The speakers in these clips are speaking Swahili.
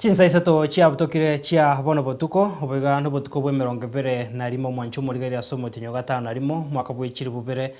Chinsa isato chiabutokire chia bono botuko, oboiga nobotuko bw'emerongo ebere na rimo omwancho omorigereria ase omotienyi o gatano na rimo, omwaka bwe chilifu bibere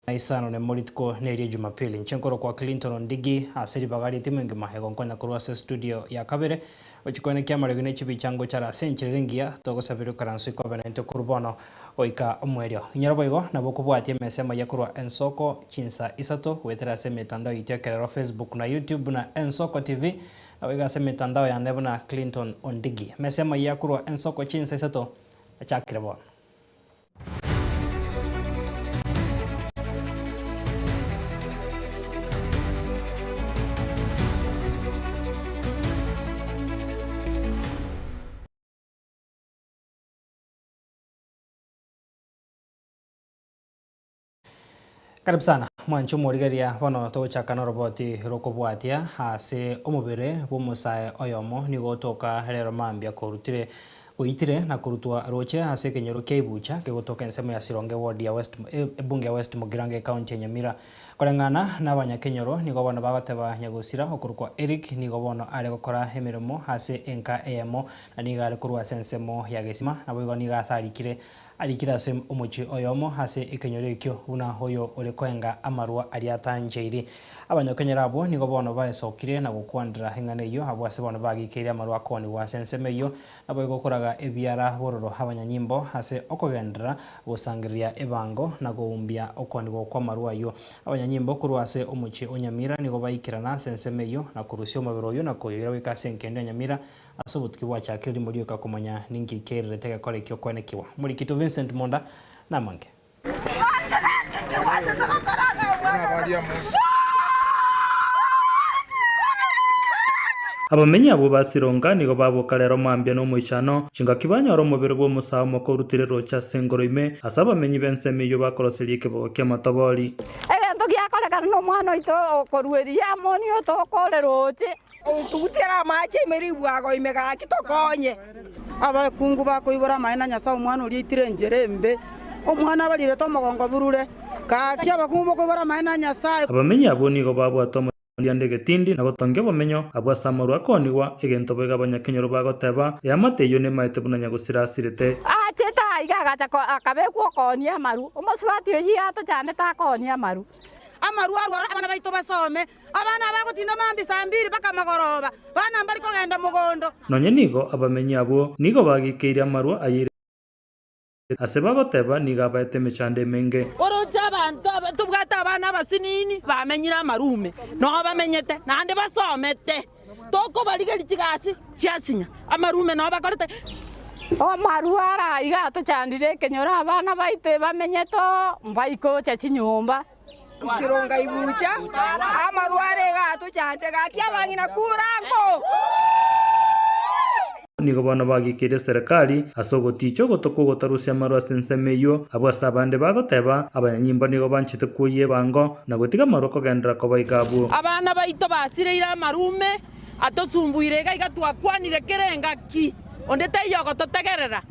na isano nemo rituko nerie Jumapili. Inche nkorokwa Clinton Ondigi ase ribaga ri'etimu engima egonkonya korwa ase estudio ya kabere gochia koenekia amariogi ne chibicha ngochara ase enchera ere engiya togosabera oikaranso ikobe naintwe korwa bono goika omoerio. Inyora boigo nabo okobwatia emesa emayia korwa Ensoko chinsa isato goetera ase emetandao yaito ekerero Facebook na YouTube buna Ensoko TV Naboigo ase emetandao yane buna Clinton Ondigi. Emesa emayia korwa ensoko chinsa isato achakire bono. Karibu sana mwanche omorigereria, bono togochaka noroboti rokobwatia ase omobere bw'omosae oyomo nigo otoka rero mambia korutire goitire na korutwa roche ase ekenyoro kia Ibucha kegotoka ensemo ya Sironga eward ya West ebunge ya West Mugirango ecounty ya Nyamira. Koreng'ana nabanyakenyoro nigo bono bagoteba nyagosira okorokwa Eric nigo bono are gokora emeremo ase enka eyemo na nigo are korwa ase ensemo ya Gesima naboigo nigo ase arikire Arikire ase omochie oyomo ase ekenyoro ekio, buna oyo ore koenga amarwa aria atancheiri. Abanyakenyoro abwo nigo bono baesokire na gokwanera eng'ana eyio, abwo ase bono bagikeire amarwa akoonigwa ase ensemo eyio, naboigo koraga ebiara bororo abanyanyimbo ase okogenderera gosangereria ebango na goumbia okoonigwa kw'amarwa ayio. Abanyanyimbo korwa ase omochie o Nyamira nigo baikerana ase ensemo eyio, na korusia omobere oyio na koyoira goika ase enkendo ya Nyamira Ase obotuki bwachakire rimo rioka komanya ninki kererete egekora ekio koenekigwa. Omorikito Vincent Monda namange. Abamenyi abwo ba Sironga nigo baboka rero mambia nomoichano, chingaki banyora omobere bw'omosae omoke orutire roche ase engoro ime, ase abamenyi b'ensemo eyio bakoroseria ekebogo ki'amatobori. Egento giakorekana nomwana oito okorua Eriamoni otokore roche. Otugutera amaache ime ribwago ime gaki tokonye. Abakungu bakoibora amaene na Nyasae omwana oria aitire enchera embe, omwana abarirete omogongo burure. Gaki abakungu bokoibora amaene na Nyasae. Abamenyi abwo nigo babwate omorianda egetindi na gotongia obomenyo abwo ase amarwa akoonigwa, egento boigo abanyakenyoro bagoteba, Eamate eyio nemaete buna nyagosira asirete. Aachete aiga agacha akabekwa okoonia amaru, omosubati oyio atochandete akoonia amaru. Amarwa agoro abana baito basome, Abana abagotinda mambia saa mbiri mpaka magoroba, bana mbari kogenda mogondo. Nonya nigo abamenyi abwo nigo bagikeirie amarwa ayeire ase bagoteba nigo abaete emechando emenge. Oroche abanto aba tobwate abana abasinini bamenyire amarume, noo bamenyete, naende basomete. Tokobarigeria chigasi chiasinya, amarume noo bakorete. Amarwa ara iga atochandire ekenyoro abana baito bamenyete oo, mbaikocha chinyomba. Sironga ibucha, amarware iga atochande, gaki abang'ina kura nko. Nigo bono bagikeirie eserekari ase ogoticha ogoto kw'ogotarusia amarwa ase ensemo eyio. Abwo ase abande bagoteba, abanyanyimbo nigo banchete kwoyia ebango na gotiga amarwa kogenderera koba iga abwo. Abana baito basireire amarume, atosumbuire iga iga twakwanire kera engaki, onde taiyo ogototegerera.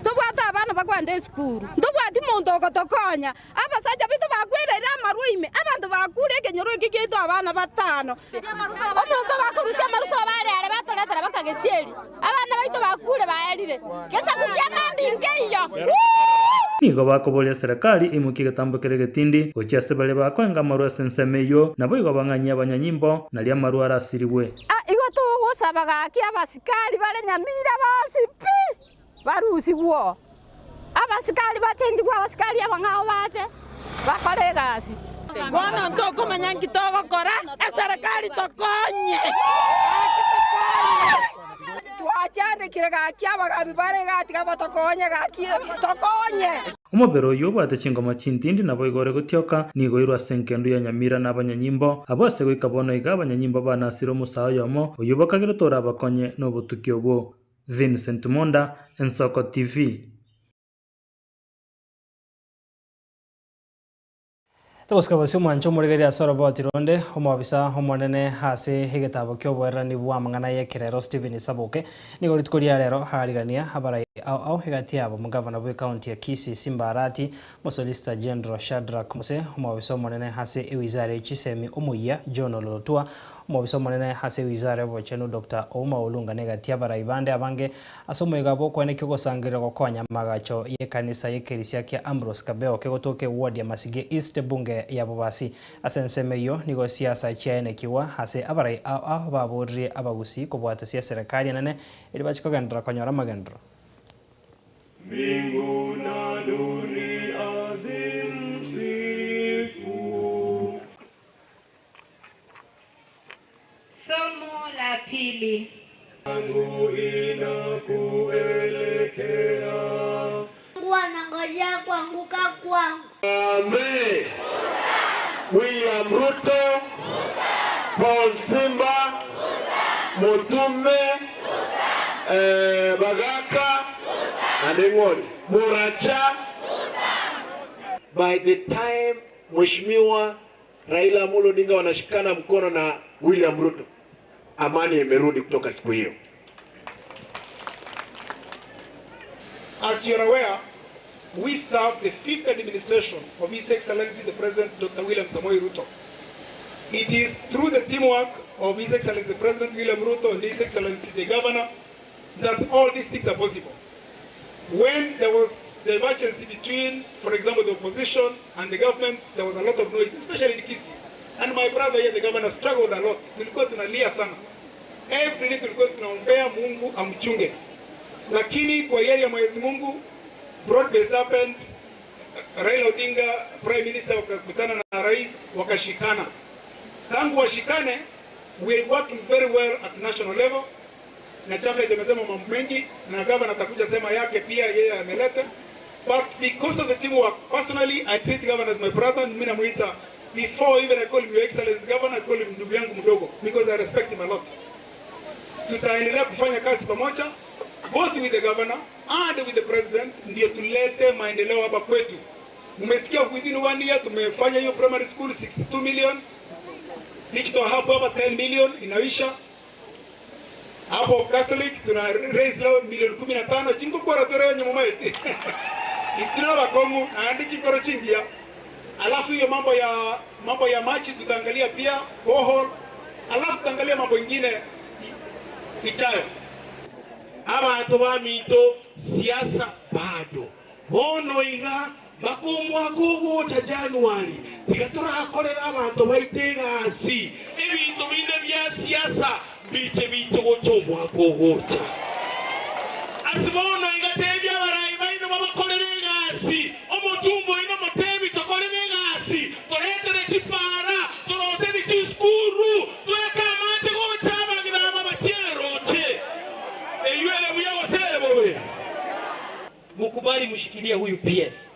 Tobwate abana bakwenda esukuru, ntobwati monto ogotokonya. Abasacha baito bakwereire amarwa ime, abanto bakure ekenyoro eke giaito abana batano. Omonto bakorusia amaruso abare are batoretera baka gesieri, abana baito bakure baerire, gesaku kia mambia nkeiyo. Nigo bakoboria serikali eimokie egetambo keria egetindi gochia ase baria bakoenga amarwa ase ensemo eyio, naboigo bang'anyie abanyanyimbo, nario amarwa arasirigwe. Igo togosaba gaki abasikari bare nyamira bonsi pi! Barusigwe oo, abasikari bachenchigwe abasikari abang'ao bache bakore egasi. Bono ntokomanya nki togokora, eserekari tokonye, gaki tokonye. Twachandekire gaki abagabi bare igaa tiga batokonye gaki tokonye. Omobere oyio obwate chingoma chintindi naboigo ore gotioka, nigo oirwe ase engendu ya Nyamira na abanyanyimbo. Abwo ase goika bono iga abanyanyimbo banasire omosae oyomo, oyio bakagerete orabakonye nobotuki obwo. Vincent Monda, Ensoko TV. Togosika bosio omwanche omorigereria ase oroboti ronde, omobisa omonene ase egetabo ki'oboererani bw'amang'ana y'ekerero Stephen Saboke nigo rituko ria rero arigania abarai ao ao egati yabo omogavana bw'ecounty ya Kisii Simba Arati, Omosolicitor General Shadrack Mose, omobisa omonene ase ewizara ye chisemi omoyia John Ololotua, Omobisa omonene ase wizara ya obochenu Dr. Ouma Olunga negati abarai bande abange ase omoiga bw'okoenekia ogosangerera gokonya amagacho y'ekanisa y'ekerisia kia Ambrose Kabeo kegotoka eward ya Masige East ebunge ya Bobasi. Ase ensemo eyio nigo siasa chiaenekiwa ase abarai ao ao baboririe abagusii kobwata eserekari enene eri bachi kogenderera konyora amagenderero. Mbingu na dunia zimsifu. Somo la pili. Yangu inakuelekea. Mungu anangojea kuanguka kwangu. Amen. William Ruto, Paul Simba, Mutume, Bagaka, and Engoli, Muracha. By the time Mheshimiwa Raila Amolo Odinga wanashikana mkono na William Ruto, amani imerudi kutoka siku hiyo. As you're aware, we serve the fifth administration of His Excellency the President Dr. William Samoei Ruto. It is through the teamwork of His Excellency the President William Ruto and His Excellency the Governor that all these things are possible. When there was divergence between, for example, the opposition and the government, there was a lot of noise, especially in Kisii. And my brother here, the governor, struggled a lot. Tulikuwa tunalia sana. Every day tulikuwa tunaombea Mungu amchunge. Lakini kwa hiari ya Mwenyezi Mungu, broad base happened. Raila Odinga, Prime Minister, wakakutana na rais, wakashikana. Tangu washikane, we are working very well at national level. Na Chafet amesema mambo mengi, na governor atakuja sema yake pia, yeye ameleta. But because of the teamwork, personally, I treat governor as my brother. Mimi namuita, before even I call him Your Excellency Governor, I call him ndugu yangu mdogo, because I respect him a lot. Tutaendelea kufanya kazi pamoja, both with the governor and with the president, ndio tulete maendeleo hapa kwetu. Mmesikia within 1 year tumefanya hiyo primary school 62 million, digital hub hapa 10 million inaisha. Hapo Catholic tuna raise leo milioni 15 chingo kwa ratore nyuma yetu. Itina bakomu na andi chikoro chingia. Alafu hiyo mambo ya maji tutaangalia pia borehole. Alafu tutaangalia mambo mengine ichayo. Abantu ba mito siasa bado bono iga bakumwa cha Januari tigaturakorera abantu baitegasi ebintu binde bya siasa biche biche gocho mwaka ogocha asibono iga tebya barayi baino babakorera egasi omutumbo ino mutebi tokorera egasi toretere chipara torose chiskuru tweka amate gocha abagira ababacheroche eyuere buya bobe. Mukubali mshikilie huyu PS,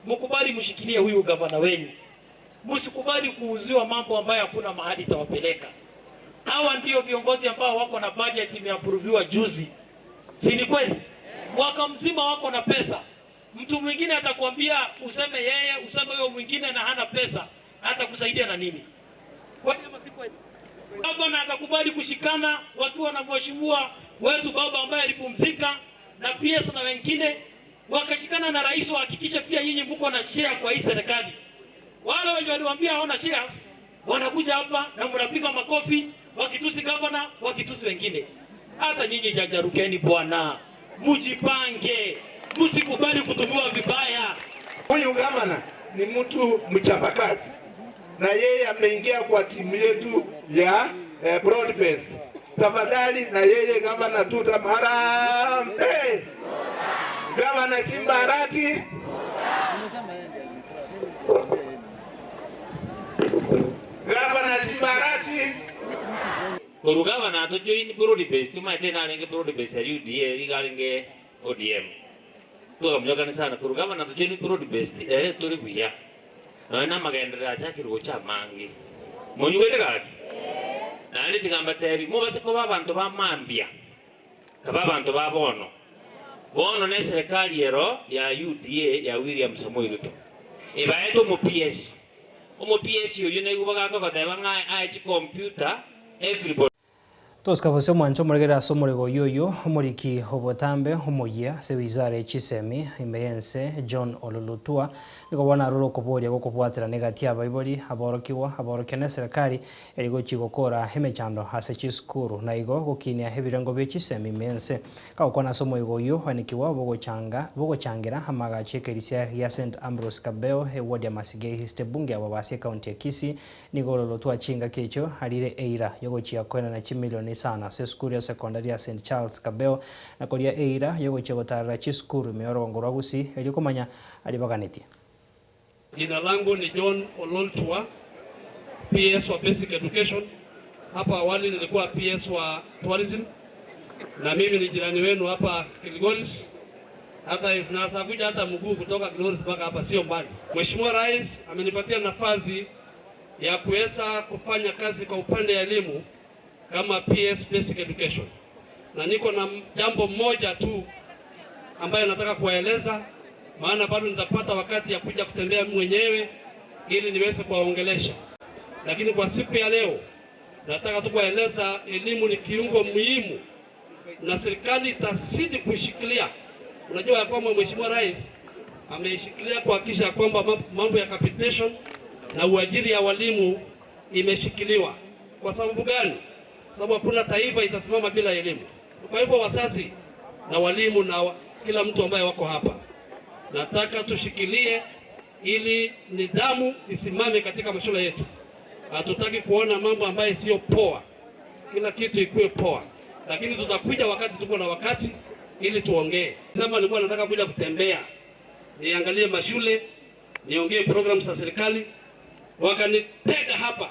mukubali mshikilie huyu gavana wenu, msikubali kuuziwa mambo ambayo hakuna mahali itawapeleka. Hawa ndio viongozi ambao wako na budget imeapproviwa juzi, si ni kweli? Mwaka mzima wako na pesa. Mtu mwingine atakwambia useme yeye, useme huyo mwingine na hana pesa, atakusaidia na nini? Kweli ama si kweli? Gavana akakubali kushikana wakiwa na mheshimiwa wetu baba ambaye alipumzika na PS na wengine wakashikana na rais wahakikishe pia nyinyi mko na share kwa hii serikali. Wale wenye waliwaambia hawana shares wanakuja hapa na mnapiga makofi wakitusi gavana, wakitusi wengine. Hata nyinyi jajarukeni bwana, mjipange, msikubali kutumiwa vibaya. Huyu gavana ni mtu mchapakazi na yeye ameingia kwa timu yetu ya broad base. Tafadhali na yeye gavana tutamharambe. Gavana Simba Arati. Gavana Simba Arati. Koru gavana to join broad base tumaite na renge broad base ya UDA igaringe ODM. Tukamjoka sana koru gavana to join broad base turi buya. No ina magendera achakirwo cha mangi. Monyugete gaki. Nandi tigamba tebi mubase ko babantu ba mambia. Kaba bantu ba bono. Bono ne serikali ero ya UDA ya William Samoei Ruto. Ebaeto mo PS. Omo PS yo ne gubaga ko bateba nga ai chi computer everybody. Toskabose mwancho muregera somorego yoyo omoriki obotambe omoyia se wizara chisemi imeyense John Ololotua nikobona ruro koboria gokobwatira negati abaibori aborokiwa aborokene serikali erigochi gokora emechando ase chiskuru na igo gokinia ebirengo bie chisemi imeyense kagokwana somoigo yo anikiwa bogochanga bogochangira amagachi kerisia ya St Ambrose Kabeo eward ya Masige East bunge ababasi county ya Kisii nigo Ololotua chinga kecho alire eira yogochia kwena na chimilioni sana se skuru ya secondary ya St Charles Kabeo na koria eira yogochia gotarara chiskuru meorongo rwagusi erikomanya alibaganeti. Jina langu ni John Ololtua, PS wa Basic Education. Hapa awali nilikuwa PS wa Tourism, na mimi ni jirani wenu hapa Kilgoris. Hata isnasa kuja hata mguu kutoka Kilgoris mpaka hapa sio mbali. Mheshimiwa Rais amenipatia nafasi ya kuweza kufanya kazi kwa upande ya elimu kama PS Basic Education. Na niko na jambo moja tu ambayo nataka kuwaeleza, maana bado nitapata wakati ya kuja kutembea mwenyewe ili niweze kuwaongelesha. Lakini kwa siku ya leo nataka tu kuwaeleza elimu ni kiungo muhimu na serikali itazidi kushikilia. Unajua ya kwamba Mheshimiwa Rais ameishikilia kuhakikisha kwamba mambo ya capitation na uajiri ya walimu imeshikiliwa. Kwa sababu gani? Kwa sababu hakuna taifa itasimama bila elimu. Kwa hivyo wazazi na walimu na kila mtu ambaye wako hapa, nataka tushikilie ili nidhamu isimame katika mashule yetu. Hatutaki kuona mambo ambayo sio poa. Kila kitu ikuwe poa. Lakini tutakuja wakati tuko na wakati ili tuongee. Sema nilikuwa nataka kuja kutembea, niangalie mashule, niongee programs za serikali. Wakanitega hapa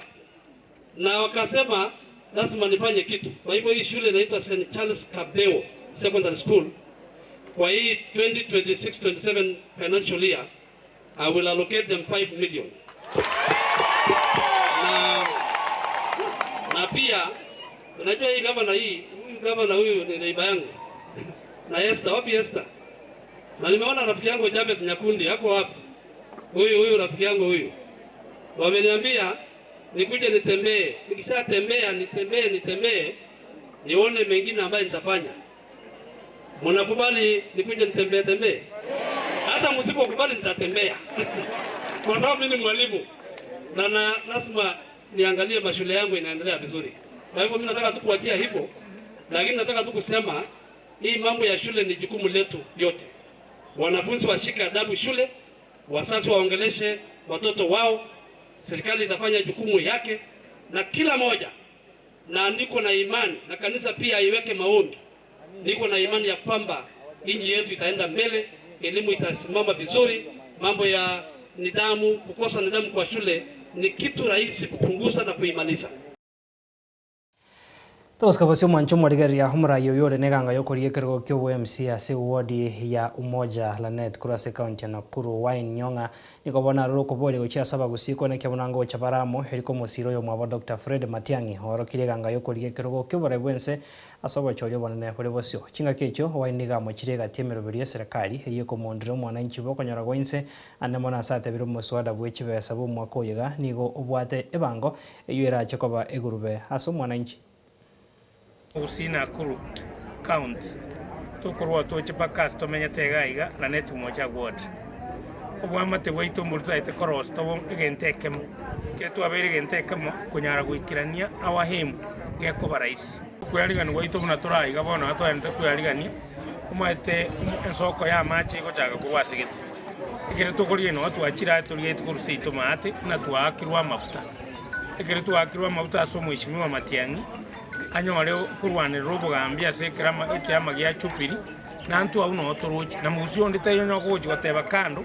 na wakasema lazima nifanye kitu. Kwa hivyo hii shule inaitwa St Charles Kabeo Secondary School. Kwa hii 2026-27 financial year, I will allocate them 5 million. Na pia, unajua hii governor hii, huyu governor huyu ni neighbor yangu. Na Esther, wapi Esther? Na nimeona rafiki yangu Javeth Nyakundi, yako wapi? Huyu rafiki yangu huyu. Wameniambia nikuje nitembee. Nikishatembea nitembee nione mengine ambayo nitafanya. Mnakubali nikuje nitembee? Hata msipokubali nitatembea. Kwa sababu mimi ni mwalimu na lazima niangalie mashule yangu inaendelea vizuri. Kwa hivyo mimi nataka tu kuachia hivyo, lakini nataka tu kusema hii mambo ya shule ni jukumu letu yote. Wanafunzi washike adabu shule, wazazi waongeleshe watoto wao, serikali itafanya jukumu yake na kila moja. Na niko na imani na kanisa pia iweke maombi. Niko na imani ya kwamba nchi yetu itaenda mbele, elimu itasimama vizuri, mambo ya nidhamu, kukosa nidhamu kwa shule ni kitu rahisi kupunguza na kuimaliza. Toskabosio mwancho mwarigeria humra yoyore neganga yokorie kergo kyo MC ase ward ya Umoja Lanet kurase county ya Nakuru Wine Nyonga nikobona ruro kobori gochia saba gusiko ne kyabunango chabaramo heriko musiro yo mwabo Dr. Fred Matiang'i orokire ganga yokorie kergo kyo barebwense asobo choryo bonene kore bosio chinga kecho Wine niga mochire gatiemero biri serikali eyeko mondire mwananchi bokonyora goinse ane mona sate biro muswada bwechibesa bo mwakoyega nigo obwate ebango eyera chekoba egurube aso mwananchi Usina Nakuru County tukorwa tuchipa tumenyete gaiga na netu moja ward obwamate bwaitu mburu twaite korosto egente ekemo kire twabere egente ekemo kunyara gwikirania awahemu gekoba raisi kuyarigani gwaitu buna turaiga bono twaende kuyarigania omaete ensoko ya machi gochaka kurwasigete ekere tukorie no twachira turie tukurusia itomate na twakirwa amafuta ekere twakirwa amafuta ase omweshimiwa Matiang'i anyore kurwanirira obogambi ase ekiama gia Chupiri na ntu au no turuchi na mucio ndite yo gochi goteba kando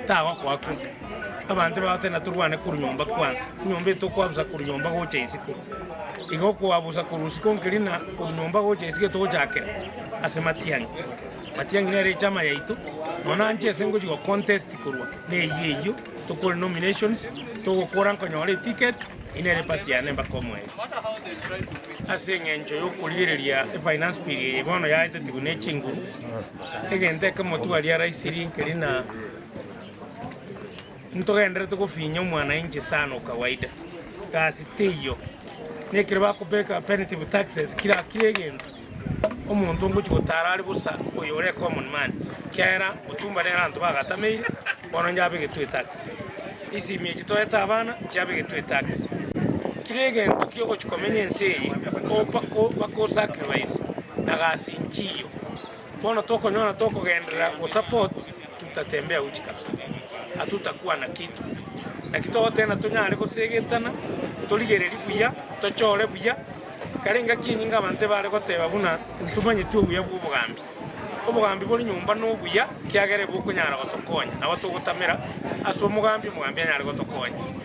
tagokoa kunte abantu batena turwane kuru nyomba kwanza nyomba tukwabusa kuru nyomba gocha isiko igo kwabusa kuru isiko nkirina kuru nyomba gocha isiko tojakera ase Matiang'i Matiang'i nere chama yaitu nona nche sengo go contest kurwa ne yeyo tukore nominations tugokora nkonyore ticket inere patiane mbakomwe ase eng'encho yokoriereria finance bill bono yaete tigune chinguru egente ekemotwaria raisiri nkeri na ntogendere tukufinya omwananchi sana kawaida kasi teiyo Nekere bakobeka punitive taxes kira kiregento omuntu ngochi gotara ari busa oyo ore common man kera otumba nera antu bagatameire bono njabegetwe tax isi miechi toeta abana njabegetwe tax kiregento kiogochikomenya ense eye bako sacrifice na gasi nchiyo bono tokonyona tokogenderera go support tutatembea uchi kabisa hatutakuwa na kitu na kitogo tena tunyare gosegetana torigereri buya tochore buya karenga kinyinga abante bare goteba buna ntumanyete obuya bwa obogambi obogambi bori nyumba nobuya kiagere bokonyara gotokonya nabo togotamera ase omogambi omogambi anyare gotokonya.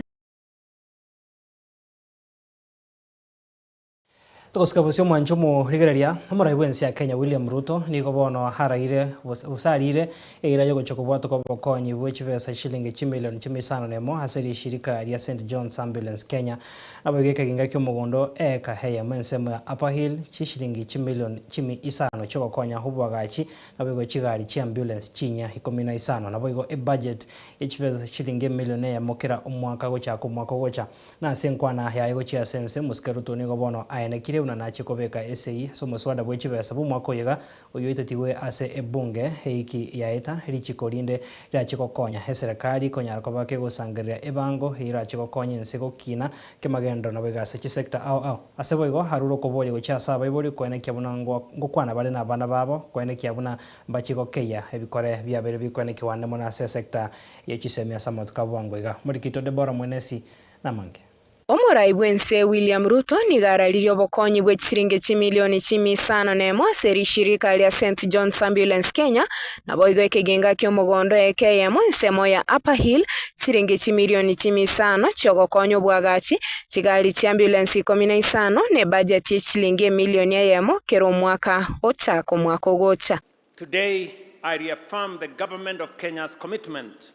Togosika bosio mwancho rigereria omorai bwensi ya Kenya William Ruto nigo bono haraire usarire eira yogochoko bwato kobokonyi bwe chibesa shilingi chimilion chimisano nemo ase rishirika ria St John's Ambulance Kenya nabo geka ginga kyo mugondo eka heya mensemo ya Upper Hill chishilingi chimilion chimi isano chogokonya hubwagachi nabo igo chigari chi ambulance chinya 15 nabo igo e budget echibesa shilingi milioni ya mokera omwaka gocha komwaka gocha na senkwana ya igo chia sense muskeruto nigo bono aene kire una nachikobeka SI so muswada bwechibesa bumwako yega oyoitetiwe ase ebunge eiki yaeta richikorinde riachikokonya eserikali konyara koba kegosangereria ebango irachikokonya ense gokina kemagendo nabo igase chisector ao ao ase boigo haruro kobori gocha ase abaibori koenekia buna ngokwana bare na abana babo koenekia buna mbachikokeya ebikore biabere bikoenekiwa nemo nase sector yechisemia samatuka bwango iga murikito Debora Mwenesi namange. Omorai bwense William Ruto nigararirie obokonyi bwe chisiringi chimilioni 501 ase rishirika ria St John's Ambulance Kenya nabo igo ekegenga kio omogondo ekeyemo ensemo ya Upper Hill siringi chimilioni 5 chiogokonya obwagachi chigari chi ambulance 15 ne budget ye chilingi milioni eyemo kero omwaka ochaka omwaka ogocha. Today I reaffirm the government of Kenya's commitment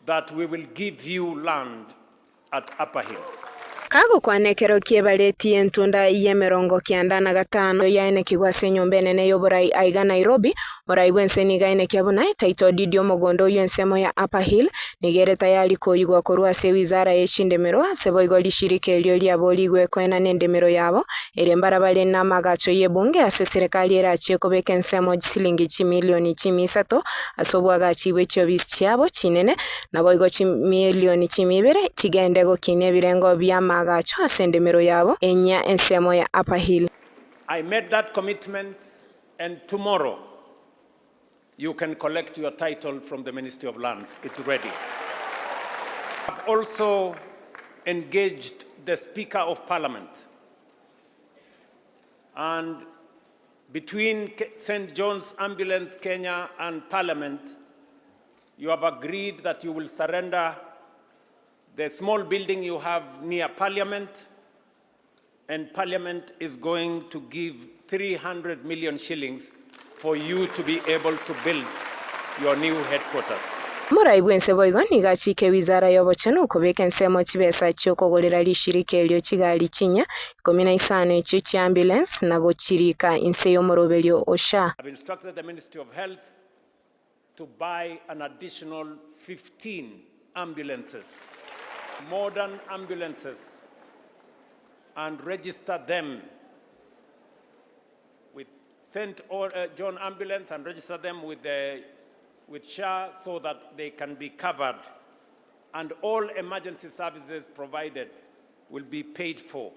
that we will give you land at Upper Hill. Kago kwanekero kiebaleti entunda yemerongo 95 yaene kigwase nyomba enene yoborai aiga Nairobi morai bwense niga ene kiabuna title deed yomogondo oyo ensemo ya Upper Hill nigere tayari koyigwa korwa ase wizara yechindemero ase boigo lishirika elio liabo ligwekoena nendemero yabo ere mbarabare namagacho yebunge ase serikali erachie kobeka ensemo chisilingi chimilioni 3 ase obwagachi bw'echiobisi chiabo chinene nabo igo chimilioni 2 chigende gokinia ebirengo bya magacho asendemero yabo enya ensemo ya Upper Hill. I made that commitment, and tomorrow you can collect your title from the Ministry of Lands. It's ready. I've also engaged the Speaker of Parliament, and between St. John's Ambulance Kenya and Parliament, you have agreed that you will surrender the small building you have near Parliament, and Parliament is going to give 300 million shillings for you to be able to build your new headquarters. Morai bwense boigo nigachike wizara y'obochenu kobeka ensemo chibesa chiokogorera rishirika elio chigali chinya 15 echio chi ambulance nagochirika inse y'omoroberio OSHA. I've instructed the Ministry of Health to buy an additional 15 ambulances, modern ambulances, and register them with St. John Ambulance and register them with SHA so that they can be covered, and all emergency services provided will be paid for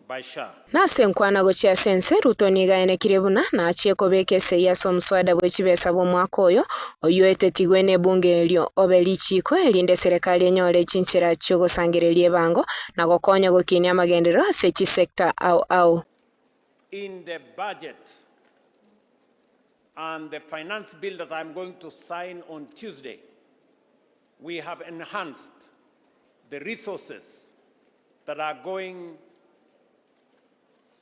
by SHA. Nase nkwana gochia sense Ruto nigaenekire buna nachie kobeka ese ase omuswada bw'echibesa bw'omwaka oyo oyoetetigwe n'ebunge elio obe richiko erinde serikali enyore chinchera chiogosangereria ebango na gokonya gokinia amagenderero ase chisector au au. In the budget and the finance bill that I'm going to sign on Tuesday, we have enhanced the resources that are going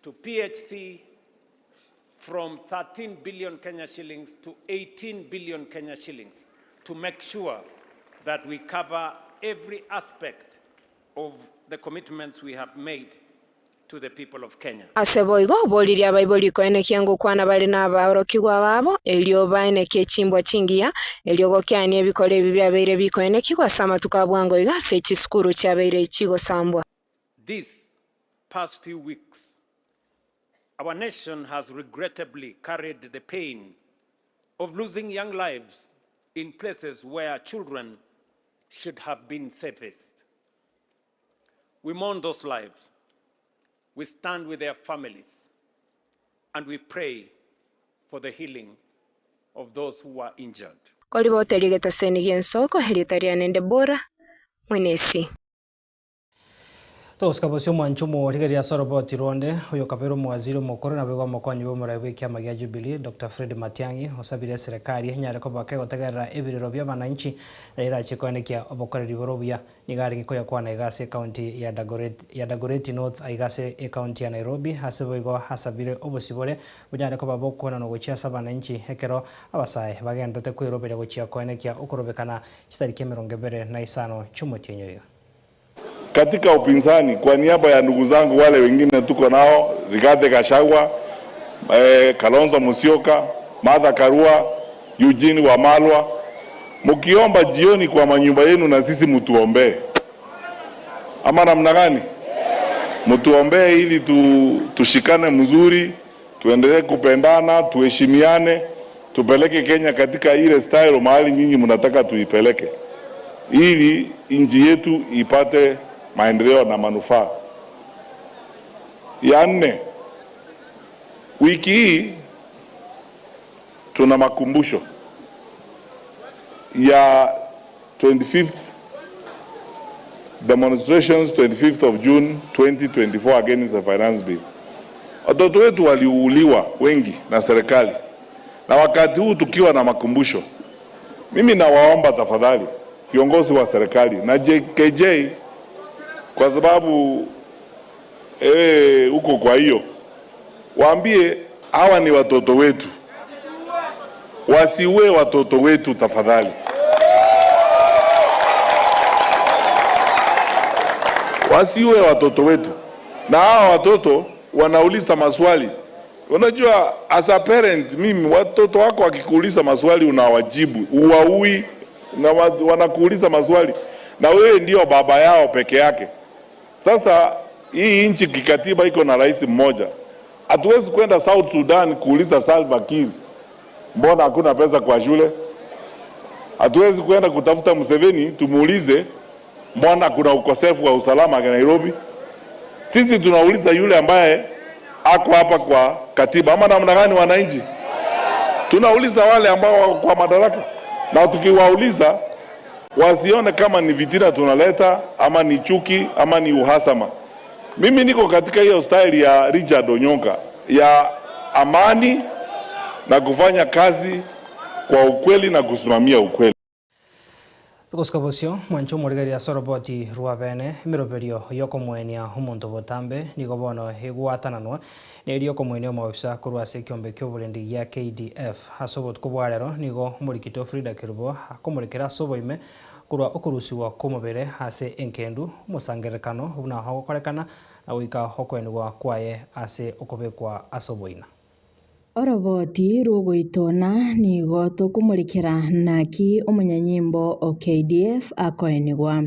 to PHC from 13 billion Kenya shillings to 18 billion Kenya shillings to make sure that we cover every aspect of the commitments we have made to the people of Kenya. Ase boigo boriria abaibori koenekia ngokwana bare n'abaorokigwa babo elio baenekia echimbwa chingiya elio gokiania ebikoro ebi biabeire bikoenekigwa ase amatuko abwango iga ase chisukuru chiabeire chigosambwa. This past few weeks, our nation has regrettably carried the pain of losing young lives in places where children should have been safest. We mourn those lives. We stand with their families, and we pray for the healing of those who were injured. Koliboteligeta senigiensoko helitariane Debora Mwenesi. Toskabosio mwanchumo rigeria soroboti ronde uyo kapero mwaziri mukuru na bigwa mokonyi bo kiama gia Jubilee Dr. Fred Matiang'i osabire serikali nyare ko bake gotegerera ebiriro bya bananchi era chikonekia obokoreri borobia nigari gikoya kwana igase county ya Dagoretti North aigase e county ya Nairobi aseboigo hasabire obosibore bunyare ko babokona no gochia sabananchi ekero abasae bagendete kwirobera gochia konekia okorobekana chitariki 25 chumotinyo. Katika upinzani, kwa niaba ya ndugu zangu wale wengine tuko nao, Rigathi Gachagua, Kalonzo Musyoka, Martha Karua, Eugene Wamalwa, mkiomba jioni kwa manyumba yenu na sisi mtuombee. Ama namna gani? Mtuombee ili tushikane mzuri, tuendelee kupendana, tuheshimiane, tupeleke Kenya katika ile style mahali nyinyi mnataka tuipeleke, ili nchi yetu ipate maendeleo na manufaa. Ya nne, wiki hii tuna makumbusho ya 25th demonstrations 25th of June 2024 against the finance bill. Watoto wetu waliuliwa wengi na serikali, na wakati huu tukiwa na makumbusho, mimi nawaomba tafadhali viongozi wa serikali na JKJ, kwa sababu huko, kwa hiyo waambie hawa ni watoto wetu, wasiwe watoto wetu tafadhali. Wasiwe watoto wetu. Na hawa watoto wanauliza maswali. Unajua, as a parent, mimi watoto wako wakikuuliza maswali unawajibu, uwaui na wanakuuliza maswali, na wewe ndio baba yao peke yake. Sasa hii nchi kikatiba iko na rais mmoja. Hatuwezi kwenda South Sudan kuuliza Salva Kiir mbona hakuna pesa kwa shule. Hatuwezi kwenda kutafuta Museveni tumuulize mbona kuna ukosefu wa usalama Nairobi. Sisi tunauliza yule ambaye ako hapa kwa katiba. Ama namna gani wananchi? Tunauliza wale ambao wako kwa madaraka. Na tukiwauliza wasione kama ni vitina tunaleta, ama ni chuki, ama ni uhasama. Mimi niko katika hiyo style ya Richard Onyonka ya amani na kufanya kazi kwa ukweli na kusimamia ukweli. Tukoskabosio mwancho morigeria soroboti ruabene miroberio yokomwenia omonto botambe nigo bono egwatananwa nerio komwenia omobisa korwa ase ekiombe kia oborendi gia KDF ase obotuko bwa rero nigo omorikito Frida Kerubo akomorekera ase oboime korwa okorusiwa kwa omobere ase enkendu omosangerekano buna ogokorekana na goika okwenigwa kwaye ase okobekwa ase oboina. Oroboti rũgũitona nigo tũkũmũrĩkĩra naki omonyanyimbo o KDF akoenigwa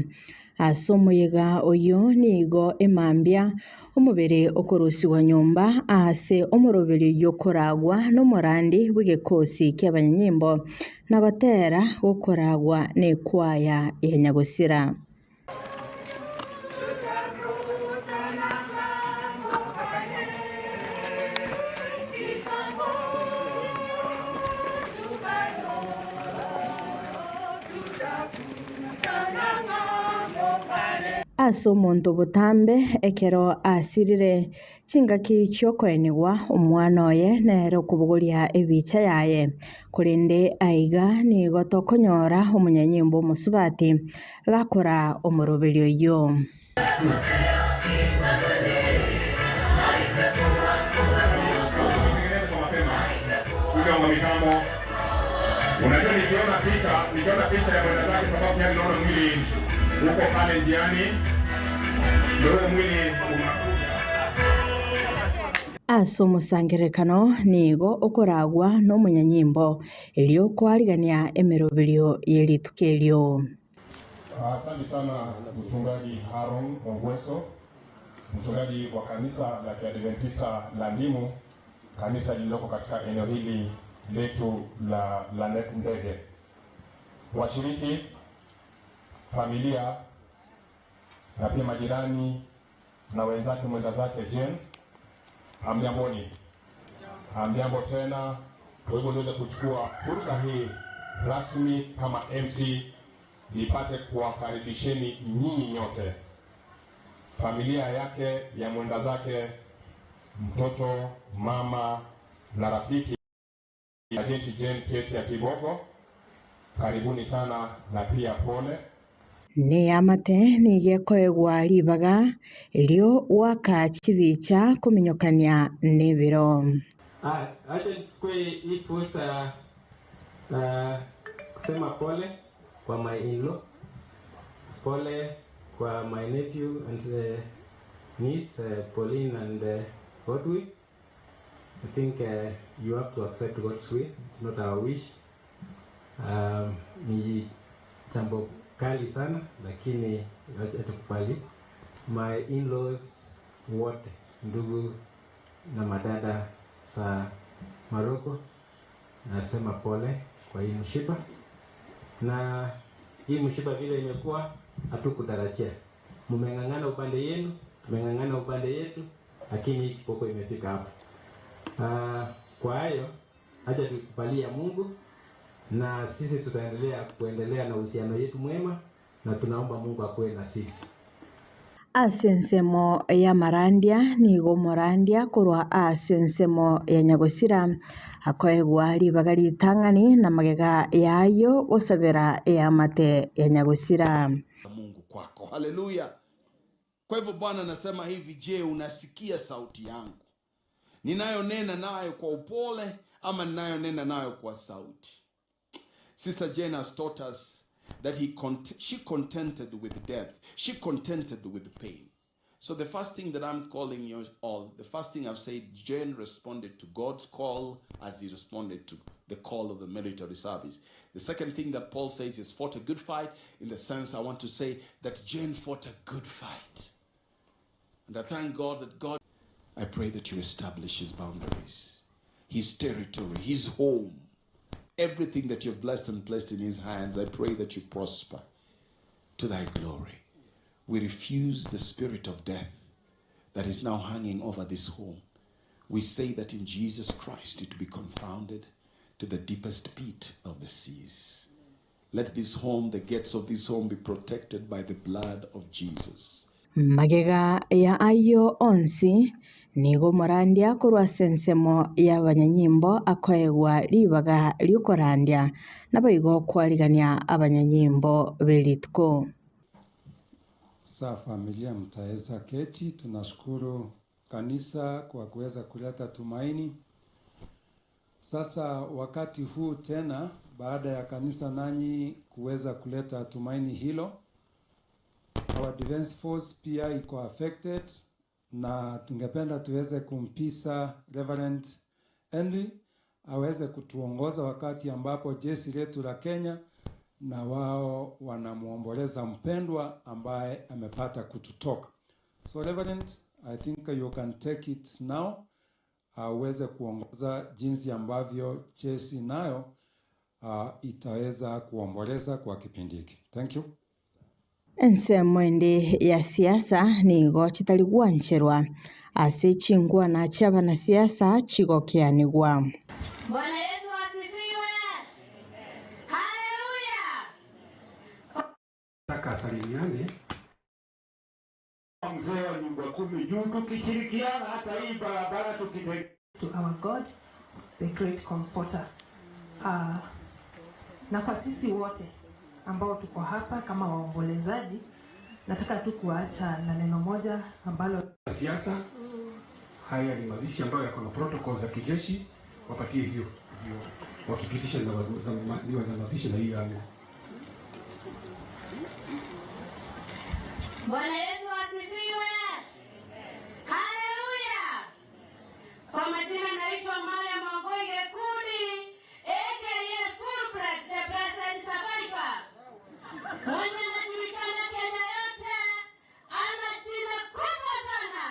ase omoyega oyo nigo emambia omobere okorusiwa nyomba ase omoroberi yokoragwa n'omorandi bw'egekosi kia abanyanyimbo na gotera gokoragwa n'ekwaya ya Nyagosira. Ase omonto botambe ekero asirire chingaki chiokoenigwa omwana oye nere okobogoria ebicha yaye korende aiga nigo tokonyora omonyanyimbo omosubati gakora omoroberi oyo. Unajua, nikiona picha ya mwenda zake, sababu yani naona mwili uko pale njiani, ndio mwili unakuja. Ase omosangerekano nigo okoragwa n'omonyanyimbo erio kwarigania emeroberio y'erituko erio. Asante sana mchungaji Haron Ongweso. mchungaji wa kanisa la Kiadventista la Ndimu, kanisa lililoko katika eneo hili letu la Lanet Ndege. Washiriki, familia na pia majirani na wenzake mwenda zake Jane, hamjamboni? Hamjambo tena. Kwa hivyo niweze kuchukua fursa hii rasmi kama MC nipate kuwakaribisheni nyinyi nyote, familia yake ya mwenda zake, mtoto, mama na rafiki Agent Jane Kesi ya Kibogo. Karibuni sana na pia pole. Nĩ amate nigekoegwa ribaga erio gwaka chibicha kuminyokania n'ebiro. Acha nichukue hii fursa kusema pole kwa my in-law, pole kwa my nephew and niece Pauline and Godwin. I think you have to accept God's will. It's not our wish. Ni jambo kali sana, lakini acha tukubali. My in-laws wote, ndugu na madada sa Maroko, nasema pole kwa hii mshipa. Na hii mshipa vile imekuwa hatukutarajia. Mmeng'ang'ana upande yenu, tumeng'ang'ana upande yetu, lakini hii kiboko imefika hapa. Kwa hayo acha tukubalia Mungu, na sisi tutaendelea kuendelea na uhusiano yetu mwema, na tunaomba Mungu akuwe na sisi. Ase ensemo ya Marandia nigo Morandia korwa ase ensemo ya Nyagosira akoegwa ribaga ritang'ani na magega yayo gosabera eamate ya Nyagosira. Mungu kwako. Haleluya. Kwa hivyo Bwana anasema hivi, je, unasikia sauti yangu ninayonena nayo kwa upole ama ninayonena nayo kwa sauti? Sister Jane has taught us that she contented with death. She contented with pain. So the first thing that I'm calling you all, the first thing I've said, Jane responded to God's call as he responded to the call of the military service. The second thing that Paul says is fought a good fight. In the sense, I want to say that Jane fought a good fight. And I thank God that God, I pray that you establish his boundaries, his territory, his home. Everything that you've blessed and placed in his hands, I pray that you prosper to thy glory. We refuse the spirit of death that is now hanging over this home. We say that in Jesus Christ it be confounded to the deepest pit of the seas. Let this home, the gates of this home, be protected by the blood of Jesus. Magega ya ayo onsi nigo Morandia korwa ase ensemo ya abanyanyimbo akoegwa ribaga riokorandia naboigo kwarigania abanyanyimbo belituko. Sa familia mtaweza keti. Tunashukuru kanisa kwa kuweza kuleta tumaini. Sasa wakati huu tena, baada ya kanisa nanyi kuweza kuleta tumaini hilo, our defense force pia iko affected, na tungependa tuweze kumpisa Reverend Henry aweze kutuongoza wakati ambapo jeshi letu la Kenya na wao wanamuomboleza mpendwa ambaye amepata kututoka. So Reverend, I think you can take it now. Aweze kuongoza jinsi ambavyo jeshi nayo itaweza kuomboleza kwa kipindi hiki. Thank you. Ensemo ende ya siasa nigo chitari gwancherwa ase chingwana chia abanasiasa chigokeanigwa. Bwana Yesu asifiwe. Haleluya. Nataka asalimiane. Mzee wa nyumba kumi juu, tukishirikiana hata hii barabara tukite. To our God, the great comforter. Na kwa sisi wote ambao tuko hapa kama waombolezaji, nataka tu kuacha na neno moja ambalo siasa. Haya ni mazishi ambayo yako na protocols za kijeshi, wapatie hiyo ndio wakipitisha na mazishi na hii yangu. Bwana Yesu asifiwe. Haleluya. Kwa majina naitwa Mariam Wangui Kudi, aka Full the President Survivor. Mwenye anajulikana Kenya yote, ana jina kubwa sana.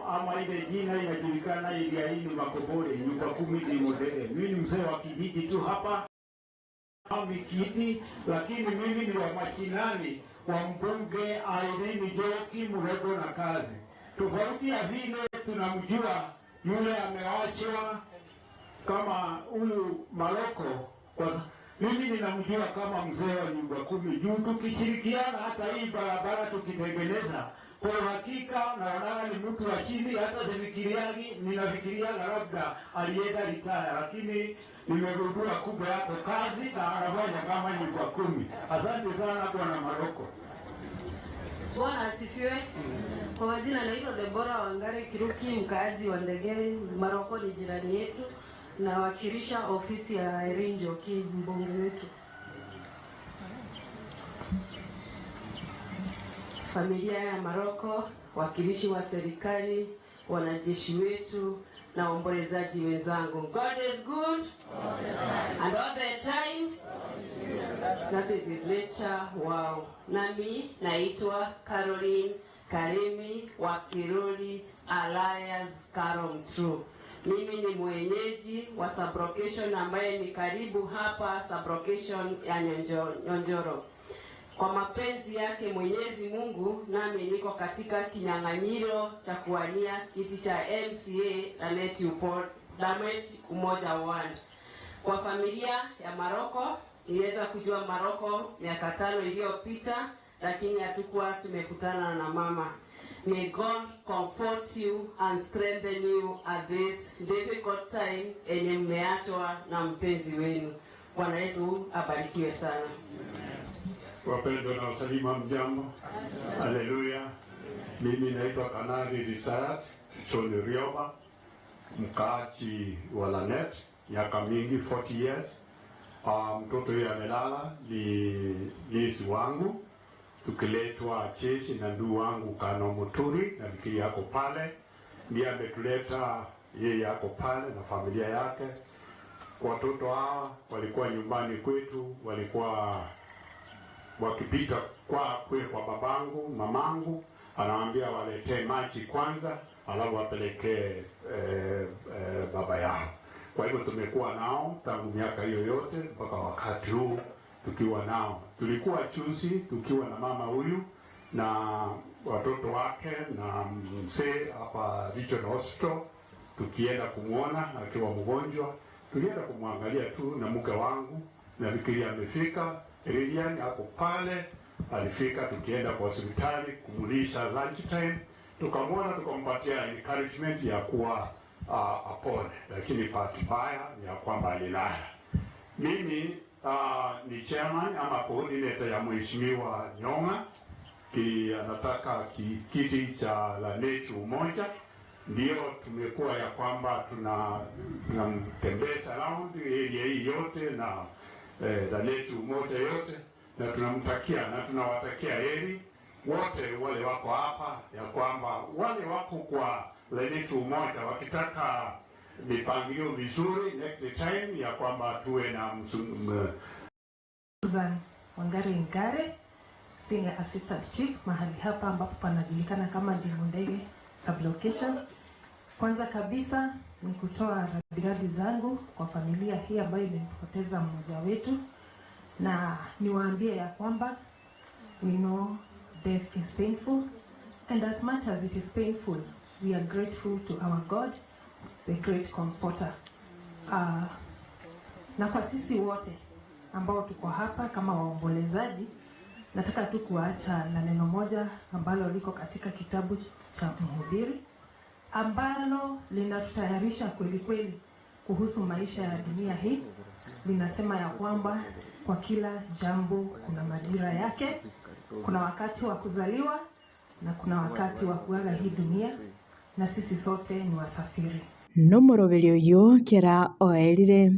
ama ile jina inajulikana area hii ni Makobore, nyumba 10 Ndimondege. Mimi ni mzee wa kijiji tu hapa Mikiti, lakini mimi ni wa mashinani wa mbunge Irene Njoki Murego na kazi. Tofauti ya vile tunamjua yule amewachwa kama huyu Maroko, kwa mimi ninamjua kama mzee wa nyumba 10 juu tukishirikiana hata hii barabara tukitengeneza, kwa uhakika naonana ni mtu wa chini, hata sifikiriagi, ninafikiriaga labda alienda ritaya, lakini nimegundua kumbe yako kazi na anafanya kama nyumba 10. Asante sana Bwana Maroko. Bwana asifiwe. Kwa majina naitwa Debora Wangari Kiruki, mkaazi wa Ndegere. Maroko ni jirani yetu, nawakilisha ofisi ya Irene Njoki, mbunge wetu. Familia ya Maroko, wakilishi wa serikali, wanajeshi wetu na waombolezaji wenzangu. God is good and all the time. That is his nature. Wow. Nami naitwa Caroline Karimi wa Kiroli Alliance Karom True. Mimi ni mwenyeji wa sublocation ambaye ni karibu hapa, sublocation ya Nyonjoro. Kwa mapenzi yake Mwenyezi Mungu, nami niko katika kinyang'anyiro cha kuwania kiti cha MCA Lanet Umoja Ward. Kwa familia ya Maroko, niliweza kujua Maroko miaka 5 iliyopita, lakini hatukuwa tumekutana na mama. May God comfort you and strengthen you at this difficult time enye mmeachwa na mpenzi wenu. Bwana Yesu abarikiwe sana. Wapendwa na wasalimu, mjambo. Haleluya. Mimi naitwa Kanali Retired Tony Rioba, mkaaji wa Lanet miaka mingi, 40 years. Mtoto huyu amelala ni niece wangu, tukiletwa jeshi na ndugu wangu Kano Muturi, na fikiri yako pale, ndiye ametuleta yeye, yako pale na familia yake. Watoto hawa walikuwa nyumbani kwetu, walikuwa wakipita kwa babangu, mamangu, anawaambia waletee maji kwanza, alafu wapelekee baba yao. Kwa hivyo tumekuwa nao tangu miaka hiyo yote mpaka wakati huu tukiwa nao. Tulikuwa chuzi tukiwa na mama huyu na watoto wake na mzee hapa Regional Hospital, tukienda kumuona akiwa mgonjwa, tulienda kumwangalia tu na mke wangu, nafikiria amefika. Lilian hapo pale alifika, tukienda kwa hospitali kumulisha lunch time, tukamwona, tukampatia encouragement ya kuwa apone, lakini bahati mbaya ni ya kwamba alilala. Mimi ni chairman ama coordinator ya Mheshimiwa Nyong'a, anataka kiti cha Lanet Umoja. Ndio tumekuwa ya kwamba tunamtembeza around area hii yote na Lanet Umoja yote, na tunamtakia na tunawatakia heri wote wale wako hapa, ya kwamba wale wako kwa Lanet Umoja wakitaka mipangilio vizuri next time, ya kwamba tuwe na Susan Wangari Ngare, Senior Assistant Chief mahali hapa ambapo panajulikana kama Ndimondege sublocation. Kwanza kabisa ni kutoa rambirambi zangu kwa familia hii ambayo imempoteza mmoja wetu, na niwaambie ya kwamba we know death is painful, and as much as it is painful, we are grateful to our God, the great comforter. Na kwa sisi wote ambao tuko hapa kama waombolezaji, nataka tu kuacha na neno moja ambalo liko katika kitabu cha Mhubiri, ambalo linatutayarisha kweli kweli kuhusu maisha ya dunia hii. Linasema ya kwamba kwa kila jambo kuna majira yake, kuna wakati wa kuzaliwa na kuna wakati wa kuaga hii dunia, na sisi sote ni wasafiri. Nomoroberi oyo kera oerire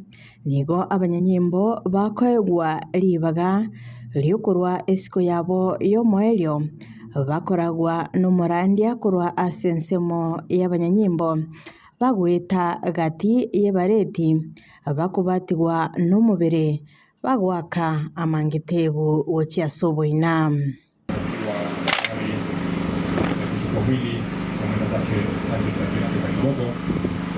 nigo abanyanyimbo bakoegwa ribaga riokorwa esiko yabo yomoerio bakoragwa nomorandia korwa ase ensemo y'abanyanyimbo bagweta gati y'ebareti bakubatigwa nomobere bagwaka amangitebu gochia ase oboina. Wawili wameenda wake Sergeant Ajira Kigogo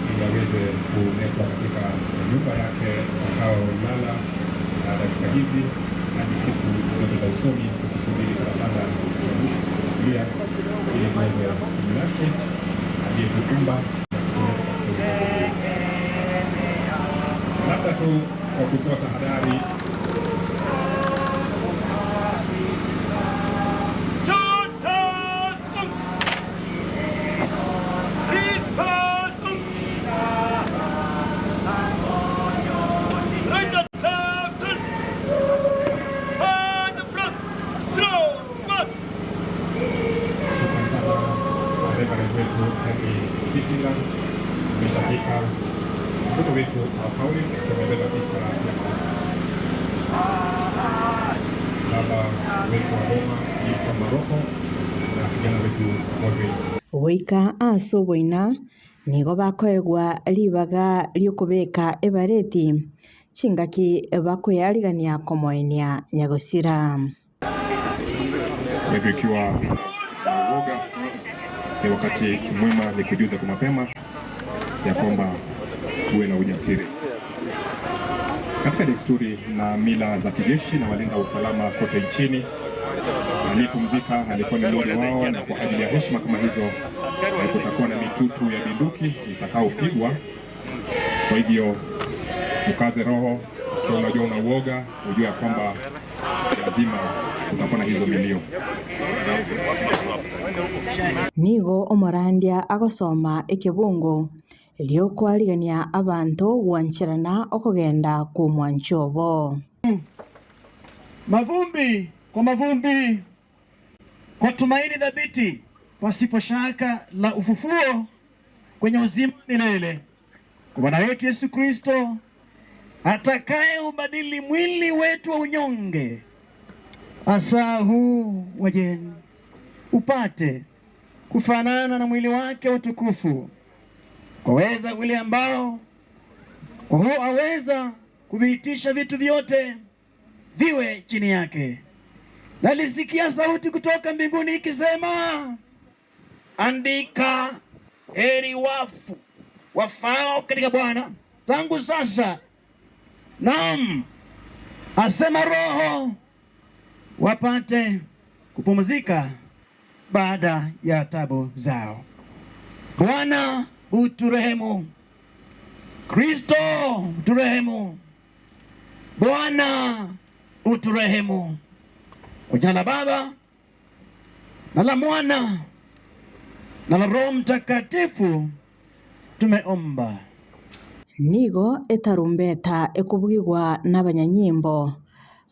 ili aweze kuletwa katika nyumba yake atakaolala dakika hizi hadi siku zote za usoni, tukisubiri karatana ya mwisho kulia ili tuweze kumlaki aliyetukumba na kutuleta katika ulimwengu huu. Labda tu kwa kutoa tahadhari wetu Henry Kisinga ameshafika. Mtoto wetu Pauli amebeba picha ya baba wetu wa Roma Gibson Maroko na kijana wetu Godwin. Goika ase oboina nigo bakoegwa ribaga riokobeka ebareti chingaki bakoyarigania komoenia nyagosira. Hivyo ikiwa uoga ni wakati mwema ni kujuza kwa mapema ya kwamba uwe na ujasiri. Katika desturi na mila za kijeshi na walinda usalama kote nchini, aliyepumzika alikuwa ni mmoja wao, na kwa ajili ya heshima kama hizo kutakuwa na mitutu ya bunduki itakaopigwa. Kwa hivyo ukaze roho, kwa unajua una uoga, ujue ya kwamba lazima kutakuwa na hizo milio. Nigo omorandia agosoma ekebungo eriokoarigania abanto gwancherana okogenda kumwanchobo. Mavumbi kwa mavumbi, kwa tumaini dhabiti pasipo shaka la ufufuo kwenye uzima milele, kwa Bwana wetu Yesu Kristo atakaye ubadili mwili wetu wa unyonge, hasa huu wa jeni, upate kufanana na mwili wake utukufu, kwa weza ule ambao kwa huo aweza kuviitisha vitu vyote viwe chini yake. Nalisikia sauti kutoka mbinguni ikisema, andika, heri wafu wafao katika Bwana tangu sasa, naam, asema Roho, wapate kupumzika baada ya tabu zao. Bwana uturehemu, Kristo uturehemu, Bwana uturehemu. Kwa jina la Baba na la Mwana na la Roho Mtakatifu tumeomba. Nigo etarumbeta ekubwigwa n'abanyanyimbo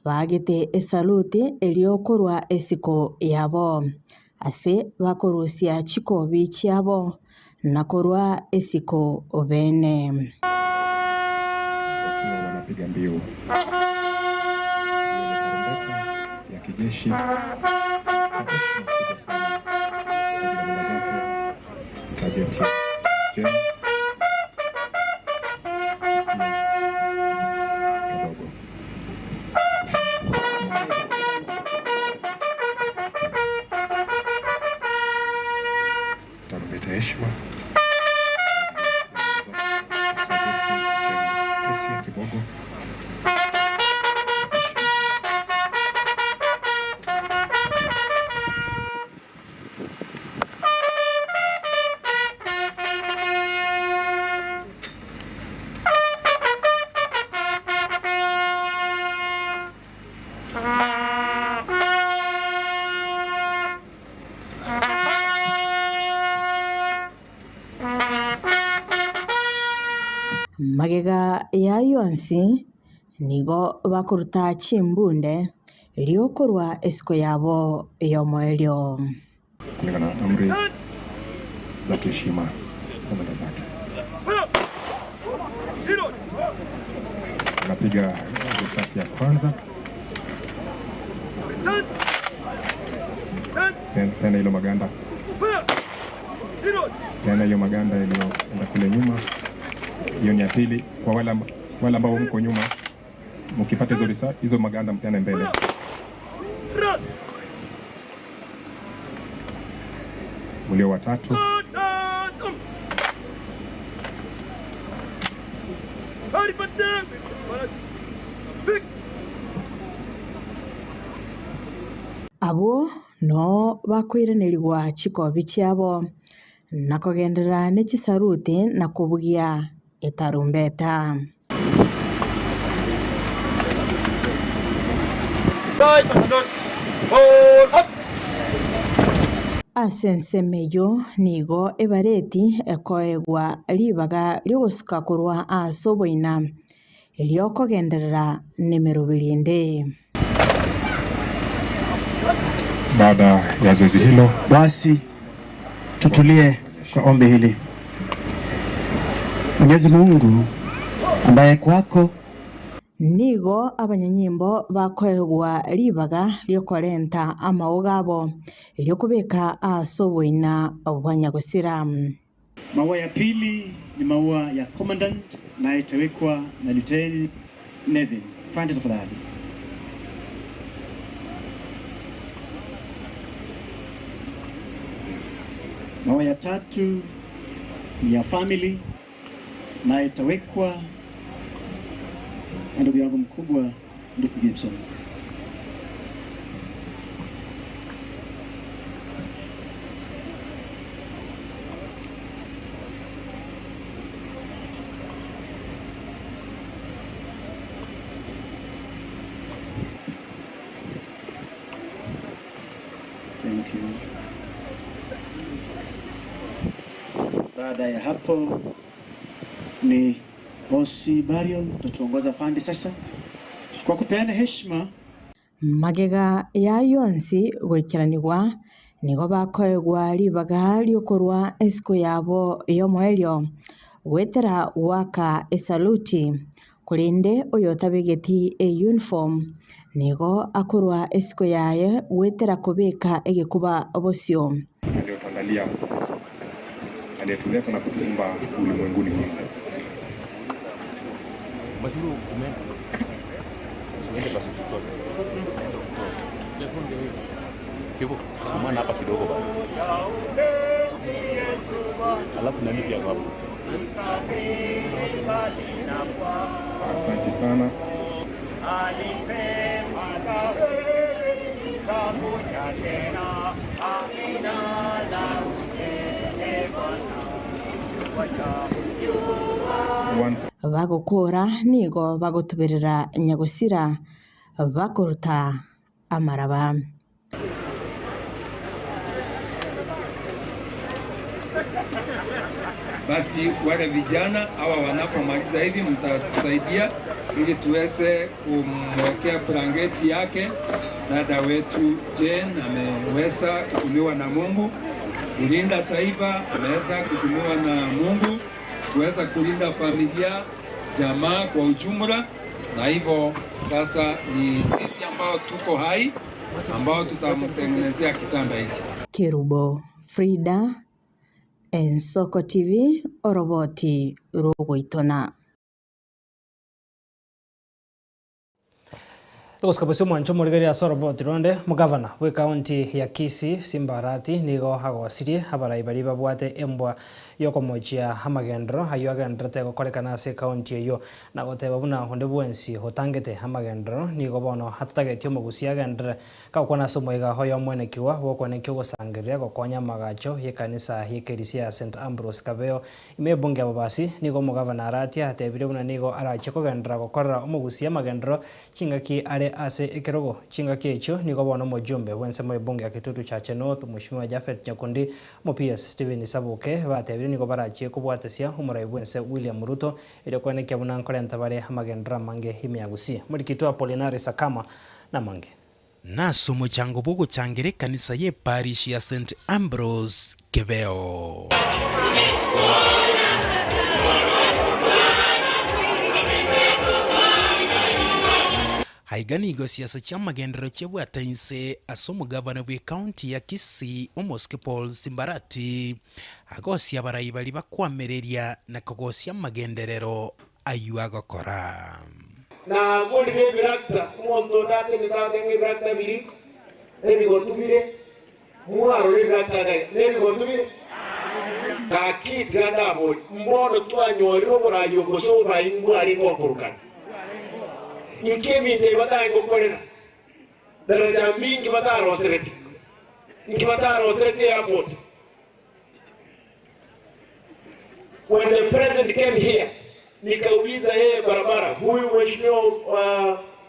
bagete esaluti eriokorwa esiko yabo ase bakorusia chikobi chiabo nakorwa esiko bene wakiwa wanapiga mbio tarumbeta ya kijeshi kwa sana kwa zake Sergeant Jane Kadogo. Tarumbeta heshima Sergeant Jane Kesia Kibogo. Magega ya yonsi nigo bakoruta chimbunde eriokorwa esiko yabo yomoelio kulingana na amri za kiheshima na mada zake. Anapiga risasi ya kwanza tena ilo maganda, tena hiyo maganda iliyoenda kule nyuma. Hiyo ni ya pili. Kwa wale ambao mko nyuma, mkipata hizo hizo maganda mpeane mbele. Mlio watatu. Abo no bakwiranirwa chikobi chiabo nakogendera nechisaruti na kubugia etarumbeta. Asensemeyo nigo ebareti ekoegwa ribaga riogosuka korwa ase oboina eriokogenderera nemerobirinde. Baada ya zoezi hilo, basi tutulie kwa ombi hili. Mwenyezi Mungu ambaye kwako nigo abanyanyimbo bakoegwa ribaga riokorenta amao gabo eriokobeka ase oboina bwanyagosira. Maua ya pili ni maua ya commandant na itawekwa na Lieutenant Nevin. Find it tafadhali. Maua ya tatu ni ya family na itawekwa na ndugu yangu mkubwa ndugu Gibson. Thank you. Baada ya hapo ni Bosi Barrion tutuongoza fandi sasa kwa kupeana heshima. Magega ya yonsi gwikiranirwa nigo bakoegwa ribaga riokorwa esiko yabo yomoelio gwetera waka esaluti kurinde oyo tabegeti e uniform nigo akorwa esiko yaye gwetera kubika egekuba obosio. Aliyotuandalia, aliyetuleta na kutuumba ulimwenguni humu. Asante sana. Bagukora nigo bagutuberera nyagusira bakuruta amaraba. Basi wale vijana hawa wanapomaliza hivi mtatusaidia ili tuweze kumwekea blanketi yake. Dada wetu Jane ameweza kutumiwa na Mungu kulinda taifa, ameweza kutumiwa na Mungu kuweza kulinda familia, jamaa kwa ujumla, na hivyo sasa ni sisi ambao tuko hai ambao tutamtengenezea kitanda hiki. Kerubo Frida, Ensoko TV, oroboti rogoitona. Tukosikabasi mwancho murigeria soroboti ronde mugavana we county ya Kisii Simba Arati nigo agosirie abarai bari babwate embwa yokomochia amagendero ayo agenderete gokorekana ase county eyo na goteba buna honde bwensi hotangete amagendero nigo bono hatatagetie omogusi agendere gakwana ase omoiga hoyo omwenekiwa gokwanekio gosangereria gokonya amagacho yekanisa yekerisia ya St Ambrose Kabeo ime ebunge abo basi nigo omogavana Arati atebire buna nigo arache kogendera gokorera omogusi amagendero chingaki are ase ekerogo chingaki echo nigo bono mojumbe bwense mo ebunge ya Kitutu Chache North Mheshimiwa Jafet Nyakundi mo PS Steven Sabuke batebire nigo barachie kobwatesia omorai bwense William Ruto ere kwenekia buna nkorenta bare amagendera mange ime ya Gusii murikitwa Apolinari Sakama na mange. Naso mochango bogochangere kanisa ye parish ya St Ambrose Kebeo. Haiganigo siasa cha magendero chebwatainse ase omogavana bwe county ya Kisii Omosike Paul Simbarati agosia abarai bari bakwamereria na kogosia magenderero ayu agokora. Na ngorire birakta omonto ndatenete birakta biri nebigotumire mwarore birakta gai nebigotumire Gaki tigandabo mbono twanyorire oborayi gose oborayi mbwarenge gokorokana inki ebinto ebi batari gokorera daraja mingi batarosereti inki batarosereti airport. When the president came here, nikauliza yeye barabara, huyu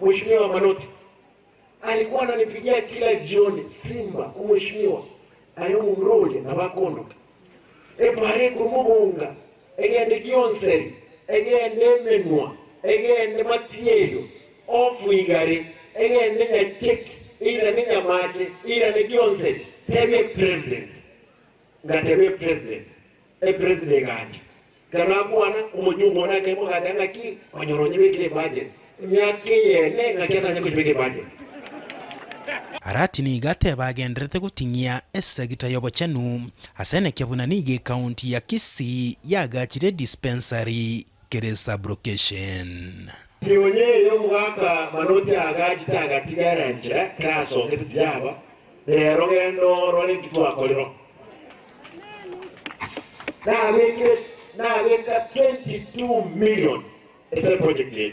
mheshimiwa Manoti alikuwa ananipigia kila jioni, Simba mheshimiwa ayo mrole na bakondoka epare kumubunga egende Gionseri egende Menwa egende Matieyo ofu igare egende Nyacheki ira ni Nyamache ira ni Gionseri tebe president ngatebe president e president ganje kana mwana umujungu ona ke mugata ki onyoronye bikire budget myake yene ngaketa nyako budget. Arati niga bagenderete guting'ia esegita yobochenu asenekia buna niga county ya Kisii yagachire dispensary kere sublocation. Tionye yo mwaka Manoti agachita agatigara njira krasongete jaba lero gendo role kitwakolero na beka 22 million ese project ye.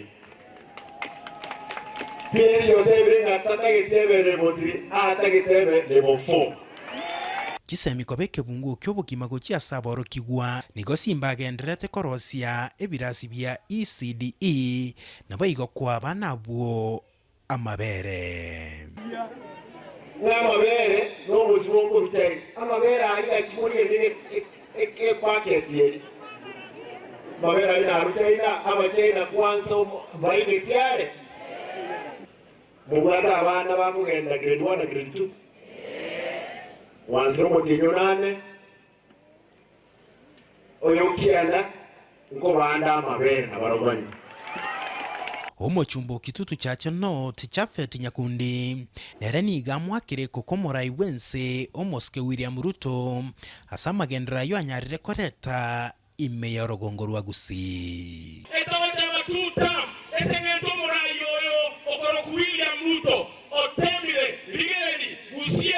Chisemi kobeke bungu kyobukima gochia saboro kigwa nigo Simba agenderete korosia ebirasi bia ECDE nabo igo kwaba nabwo amabere. Amabere no buzibongo bitai amabere ari akimuri eke packet ye. Mabere ari aruchaina abachaina kwanza baine tiare. Mugwata abana bakugenda grade 1 na grade 2. Wanziro motinyo nane oyo kianda ngo banda amabere abarogwanyi. Omochumbo kitutu chache no tichafeti Nyakundi nere niga mwakire kokomora iwense omoske William Ruto asamagendera yo anyarire koreta ime rogongo rwa Gusii. William Ruto otemire ligereni Gusii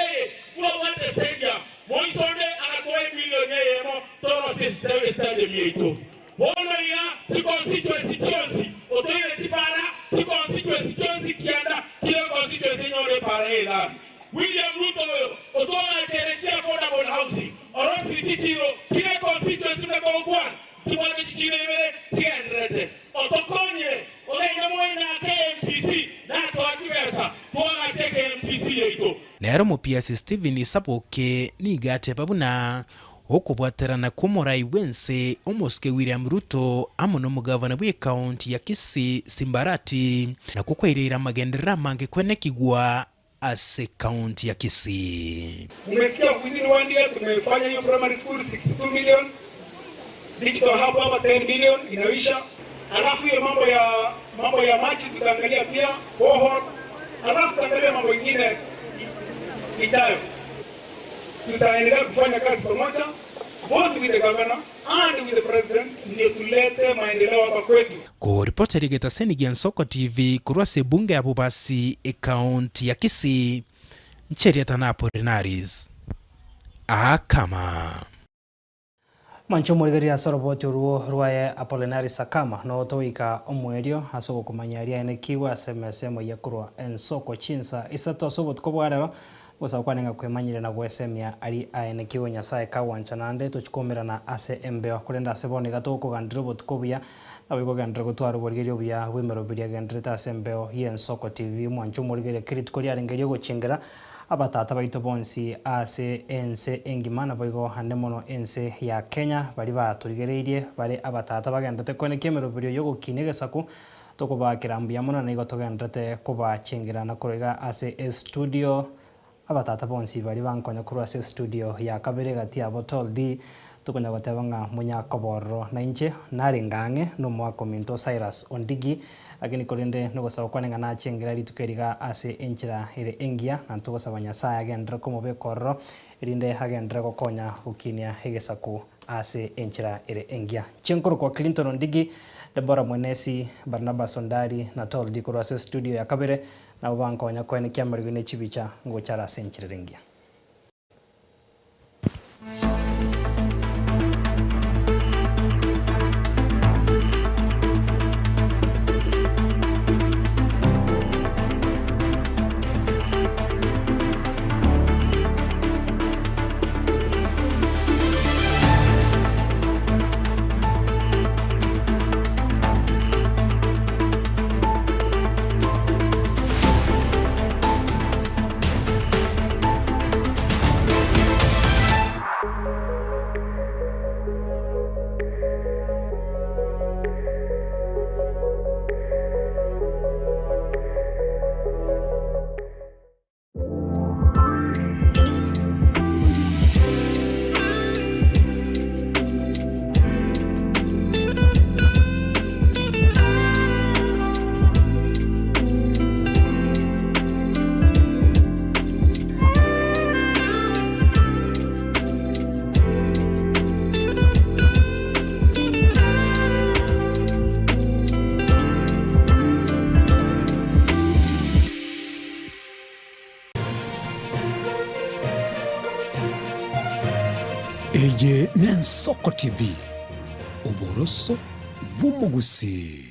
kuwate stadium moisonde akakoe milioni yemo toro system stadium yetu bono ya si constituency chonsi otoire chipara si constituency chonsi kianda kile constituency nyore para ela William Ruto otoa cherechia affordable housing orosi chichiro kile constituency mko kwa chile mere tiendrete otokonye olenga moina KMTC na toachivesa toa KMTC yetu. Nero mupiasi Steven Saboke nigate babuna okubwaterana kumorai wense omoske William Ruto amo no mugavana bwe county ya Kisii Simbarati na kukwairira magenderera mange kwenekigwa ase county ya Kisii. Umesikia within 1 year tumefanya hiyo primary school 62 million, digital hub hapa 10 million inaisha. Alafu hiyo mambo ya maji tutaangalia pia borehole, alafu tutaangalia mambo mengine ijayo. Tutaendelea kufanya kazi pamoja both with the governor and with the president ndio tulete maendeleo hapa kwetu. Ko reporter rigeta Senigia Nsoko TV kurwase bunge ya Bobasi e county ya Kisii ncheria tanapo Renaris akama. Mancho murigeria soroboti uruo rwaye Apolinari Sakama no toika omwerio asoko kumanyaria enekiwa SMS ya kurwa ensoko chinsa isato asobot kobwarero gusa kwanenga kwemanyire na gwesemia ari aenekiwe Nyasaye kawanchanande tuchikomerana ase embeo kurenda ase bone gatoko gandiro botukobuya nabo gandiro gotwara borigerio buya bwimero biria gendreta ase embeo yensoko TV mwancho murigeria kirituko ryarengerio gochingera abatata baito bonsi ase ense engimana boigo hande mono ense ya Kenya bari baturigereirie bari abatata bagendete kwene kemero birio yogokinegesaku tokobakira mbuya mono nigo togendete kobachengerana koroiga ase studio abatata bonsi bari bankonya kurwa ase studio ya kabere gati abo toldi tukonya gotebanga munyakoborro na inche narengange no mwakominto Cyrus Ondigi lakini korende nogosaba kwanenga nachengera ritukeriga ase enchera ere engia na ntugosaba Nyasaye agendere komobekorro erinde agendere gokonya gokinia egesaku ase enchera ere engia chinkoro kwa Clinton Ondigi, Deborah Mwenesi, Barnabas Ondari na toldi kurwa ase studio ya kabere nabo bankonya kwene kiamarigwe ne chibicha ngochara ase enchera engia. Eye n'Ensoko TV, oboroso bw'omugusi.